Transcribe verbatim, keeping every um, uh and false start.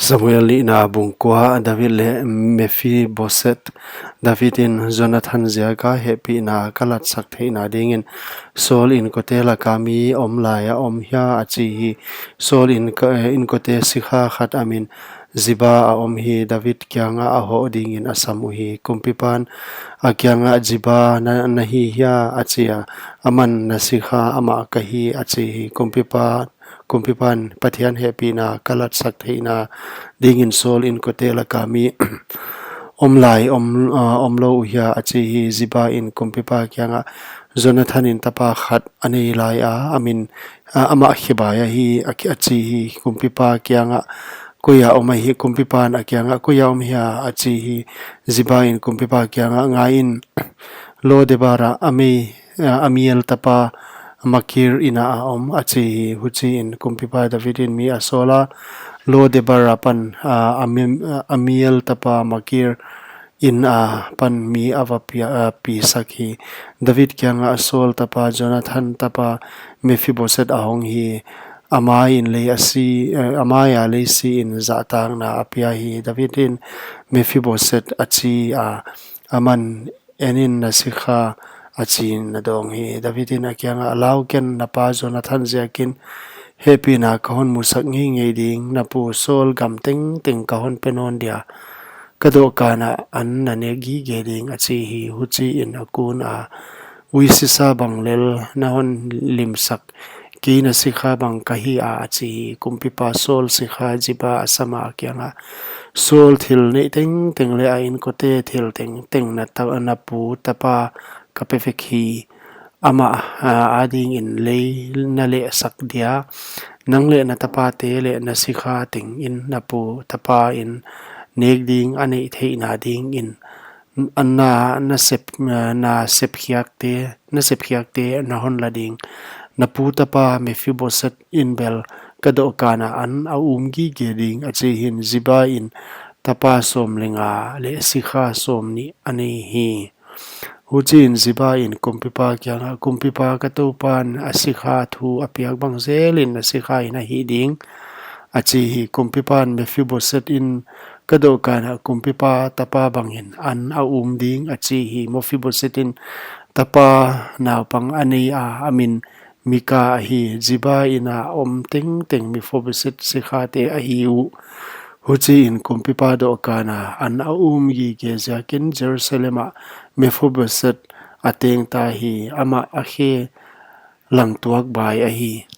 Samuel nihna bung kua. David leh Mephiboset. David in Jonathan ziaka hehpihna ka latsak theihna dingin Saul in kote laka mi om lai a om hia, a chi hi. Saul in ko-, eh, in kote sikha khat a min Ziba a om hi. David kianga a hoh dingin a sam uhi. Kumpipan a kianga, Ziba na, na hi hia, a chi a. Aman, na sikha amah ka hi, a chi hi. Kumpipa Kumpipan Pathian hehpihna ka latsak theihna dingin Saul in kote laka mi om lai, om, ah, om lou uhia, a chi hi. Ziba in kumpipa kianga, Jonathan in tapa khat a nei lai a, a min, ah, amah Kheba ahi, a ki-, a chi hi. Kumpipa kianga, koia om ahi, kumpipan a kianga, koia om hia, a chi hi. Ziba in kumpipa kianga, ngaiin, Lo-debar a Ami-, ah, Amiel tapa Makir ina a om, a chi hi. Huchiin kumpipa David in mi a sawl a, Lo-debar apan, ah, Ami-, ah, Amiel tapa Makir ina apan mi a va pia-, ah, pisak hi. David kianga, Saul tapa Jonathan tapa Mephiboset a hong hi. Amah in lei a si, eh, amah a lei siin zahtakna a pia hi. David in Mephiboset a chi a, aman, enin, na sikha, a chiin a dawng hi. David in a kianga, lau ken, na pa Jonathan ziakin hehpihna ka hon musak ngeingei ding, na pu Saul gam tengteng ka hon pe nawn dia, ka dohkana an na nek gige ding, a chi hi. Huchiin a kun a, ui sisa bang lel na hon limsak, kei na sikha bang ka hi a, a chi hi. Kumpipa Saul sikha Ziba a sam a, a kianga, Saul thil neih tengteng leh a inkote thil tengteng na ta-, na pu tapa ka pe vek hi. Amah, ah, adingin lei na lehsak dia, nang leh na tapate leh na sikha tengin na pu tapa in nek ding a neih theihna dingin, na, na sep, na sepkhiakte, na sepkhiakte na hon la ding. Na pu tapa Mephiboset in bel ka dohkana an a um gige ding, a chi hi. Ziba in tapa sawm leh nga leh sikha sawmnih a nei hi. Huchiin Ziba in kumpipa kianga, kumpipa, ka toupan a sikha thu a piak bang zelin na sikha in a hih ding, a chi hi. Kumpipan Mephiboset in ka dohkana kumpipa tapa bangin an a um ding, a chi hi. Mephiboset in tapa naupang a nei a, a min Mika ahi. Ziba ina om tengteng Mephiboset sikhate ahi uh. Huchiin kumpipa dohkana an a um gige ziakin Jerusalem ah Mephiboset a teng ta hi. Amah a khe langtuak bai ahi.